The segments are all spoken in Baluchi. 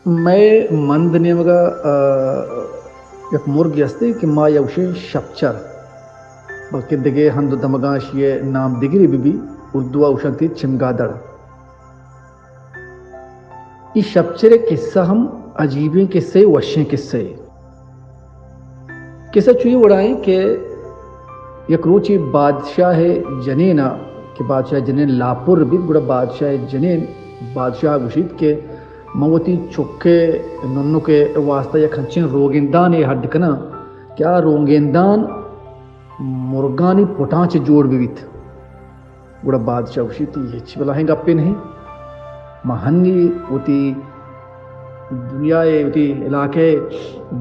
مئے مند نیمگا، آ، یک مرگے ہستے کہ ما یا گوشیں شپچر، بلکہ دگہ ہند و دمگاں اشی نام دگری بہ بی، اردو ء گوشنتی چمگادڑ۔ ای شپچر ء قصہ ہم عجیبیں قصہ ء، وشیں قصہ ء۔ قصہ چوئی وڑائیں کہ یک روچے بادشاہ ء جنین ء، کہ بادشاہ ء جنین لاپر بیت، گڑا بادشاہ ء جنین بادشاہ ء گوشیت کہ من وتی چک ء ننک ء واسطہ یک ہنچیں روگندانے ہڈ کناں کہ آ روگندان مرگانی پٹاں چہ جوڑ بہ بیت۔ گڑا بادشاہ گوشیت، اے ہچ بلاہیں گپے نہیں۔ ما ہنی وتی دنیا ء، وتی علاقہ ء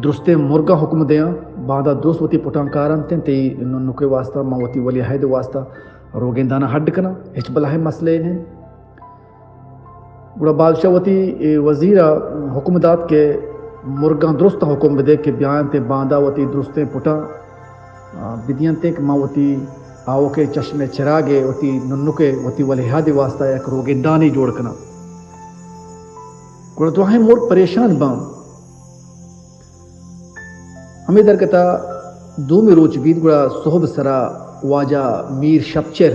درستیں مرگاں حکم دیاں، باندا درست وتی پٹاں کارنت، تئی ننک ء واسطہ، من وتی ولی عہد ء واسطہ روگنداناں ہڈ کناں، ہچ بلاہیں مسئلہ نہیں۔ گڑا بادشاہ وتی، اے، وزیر ء حکم دات کہ مرگاں درست حکم بدے کہ بیاینت باندا وتی درستیں پٹاں، آ، بدینت کہ ما وتی آوکیں چشم چراگ ء، وتی ننک ء، وتی ولی عہد ء واسطہ یک روگندانے جوڑ کناں۔ گڑا دراہیں مرگ پریشان باں۔ ہمے درگت ء دومی روچ بیت، گڑا سہب سرا واجہ میر شپچر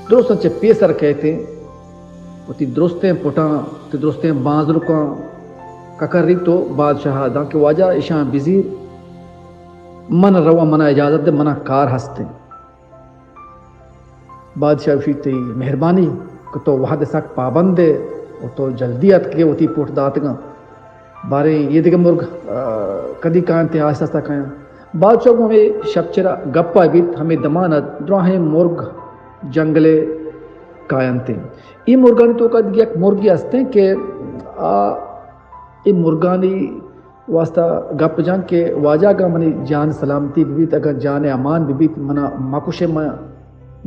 درستاں چہ پیسر کئیت، وتی درستیں پٹاں، وتی درستیں بانزلکاں ککریت و بادشاہ ء داں کہ واجہ، اشاں بزیر، من رواں، منا اجازت دے، منا کار ہستیں۔ بادشاہ گوشیت، تئی مہربانی کہ تو وہد سک پابند ئے و تو جلدی اتکگ ئے وتی پٹ داتگاں۔ باریں اے دگہ مرگ، آ، کدی کاینت، آہستہ آہستہ کاینت۔ بادشاہ گوں ہمے شپچرا گپا بیت، ہمے دمانا دراہیں مرگ جنگلے کاینت۔ اے مرگانی توکا دگہ یک مرگے ہستیں کہ آ، اے مرگانی واسطہ گپ جنگ کہ واجہ اگاں منی جان سلامتی ببیت، اگاں جان امان ببیت، منا مکشے، من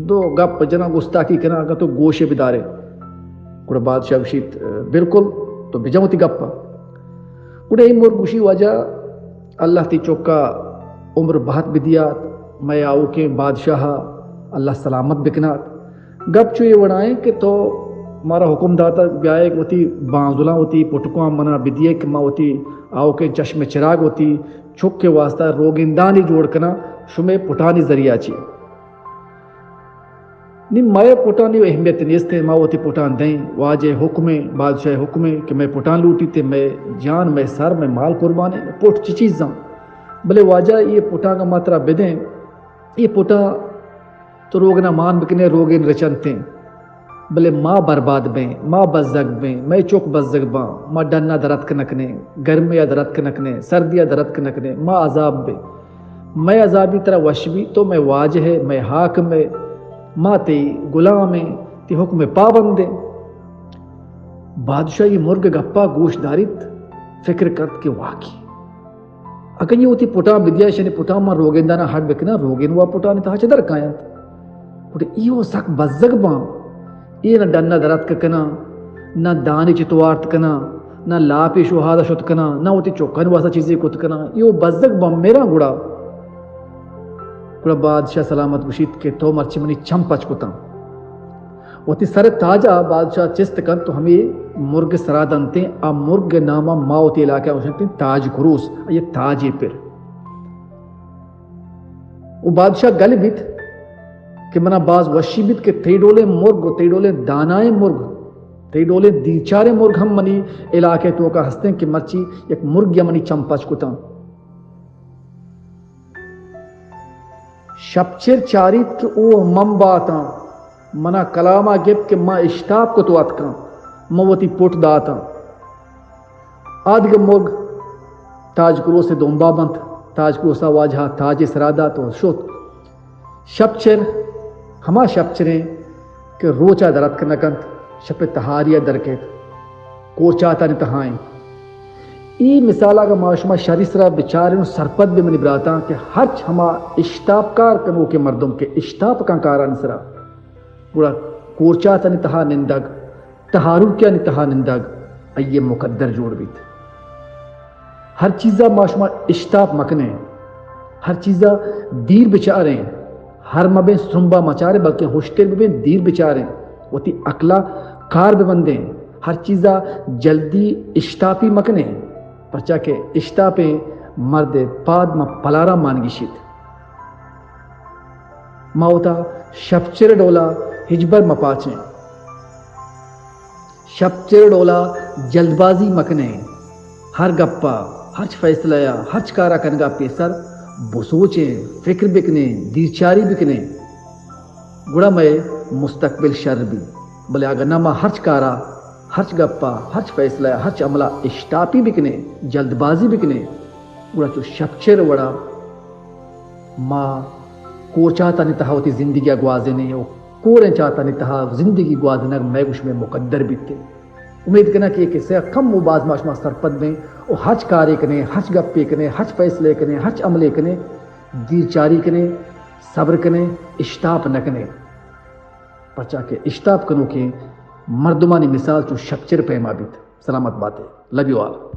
دو گپ جناں، گستاکی کناں، اگاں تو گوشے بدارے۔ گڑا بادشاہ گوشیت، بالکل، تو بجن وتی گپ ء۔ گڑا اے مرگ گوشی، واجہ، اللہ تئی چکا عمر بہت بدیات، مئے آؤکیں بادشاہ ء اللہ سلامت بکنات۔ گپ چو اے وڑائیں کہ تو مارا حکم داتا بیائے وتی بانزلاں، وتی پٹکاں منا بدیے کہ ما وتی آؤکیں چشم چراگ وتی چک ء واسطہ روگندانی جوڑ کناں شمے پٹانی ذریعہ چی۔ نی مئے پٹانی اہمیت نیست، ما وتی پٹان دیں، واجہ حکمیں، بادشاہ حکمیں کہ مئے پٹان لوٹیت، مئے جان، مئے سر، مئے مال قربانیں، پٹ چی چیزاں؟ بلے واجہ، اے پٹاں ما ترا بدیں، اے پٹاں تو روگنا مان بکنے، روگن رچنتیں، بلے ما برباد بیں، ما بزگ بیں، مئے چک بزگ باں، ما ڈنا درتک نکنے، گرمیا درتک نکنے، سردیا درتک نکنے، ما عذاب بیں۔ مئے عذابی ترا وش بی، تو مئے واجہ ئے، مئے حاکم ئے، ما تئی غلام ایں، تئی حکم پابند ایں۔ بادشاہ اے مرگ گپا گوش داریت، فکر کرت کہ واقعی اگاں اے وتی پٹاں بدیا، اشانی پٹاں من روگندانا ہڈ بکناں، روگن وا پٹانی تہا چہ در کاینت۔ گڑا اے و سک بزگ باں۔ اے نہ ڈنا دراتک کناں، نہ دانی چہ توارت کناں، نہ لاپی شوہازا شت کناں، نہ وتی چکانی واسطہ چیزے کت کناں۔ اے و بزگ باں میراں گڑا۔ گڑا بادشاہ سلامت گوشیت کہ تو مرچی منی چم پچ کتاں۔ وتی سر ء تاج ء بادشاہ چست کنت و ہمے مرگ ء سرا دنتیں۔ آ مرگ ء نام ء ما وتی علاقہ ء گوشنتیں تاج کروس، آئی ء تاجے پر۔ و بادشاہ گل بیت کہ منا باز وشی بیت کہ تئی ڈولیں مرگ و تئی ڈولیں دانائیں مرگ، تئی ڈولیں دیرچاریں مرگ ہم منی علاقہ ء توکا ہستیں کہ مرچی یک مرگے ء منی چم پچ کتاں۔ شپچر چاریت کہ اوہ من باتاں، منا کلاما گپت کہ من اشتاپ کت و اتکاں، من وتی پٹ داتاں۔ آ دگہ مرگ تاج کروس ء دمبا بنت، تاج کروس ء واجہ ء تاج ء سرا دات و شت۔ شپچر ہما شپچریں کہ روچ ء در اتک نہ کنت، شپ ء تہاری ء در کیت، کورچاتانی تہا انت۔ اے مثال اگاں ما شما شری سرا بچاریں و سرپد بہ منی براتاں کہ ہرچ ہما اشتاپ کار کنوکیں مردم کہ اشتاپ کن کارانی سرا، گڑا کورچاتانی تہا نندگ، تہاروکیانی تہا نندگ، آئی ء مقدر جوڑ بیت۔ ہر چیزا ما شما اشتاپ مکنیں، ہر چیزا دیر بچاریں، ہر مبیں سرمبا مچاریں، بلکیں ہشتر ببیں، دیر بچاریں، وتی عقلا کار ببندیں، ہر چیزا جلدی اشتاپی مکنیں، پرچا کہ اشتاپیں مرد پاد ماں پلاراں مان گیشیت۔ ما وتا شپچر ڈولا ہچبر مپاچیں۔ شپچر ڈولا جلد بازی مکنیں۔ ہر گپا، ہرچ فیصلہ یا، ہرچ کارا کنگا پیسر بسوچیں، فکر بکنیں، دیرچاری بکنیں، گڑا مئے مستقبل شر بی۔ بلے اگہ نہ ما ہرچ کارا، ہرچ گپا، ہرچ فیصلہ یا، ہرچ عملا اشتاپی بکنیں، جلد بازی بکنیں، گڑا چو شپچر وڑا ما کورچاتانی تہا وتی زندگی ء گوازینیں و کوریں چاتانی تہا زندگی گوازینگ مئے گوش مئے مقدر بیت۔ امید کناں کہ یہ قصہ کم و باز ما شما سرپد بیں و ہرچ کارے کنیں، ہرچ گپے کنیں، ہرچ فیصلے کنیں، ہرچ عملے کنیں، دیرچاری کنیں، صبر کنیں، اشتاپ نہ کنیں، پرچا کہ اشتاپ کنوکیں مردمانی مثال چو شپچر پیما بیت۔ سلامت باتے۔ Love you all.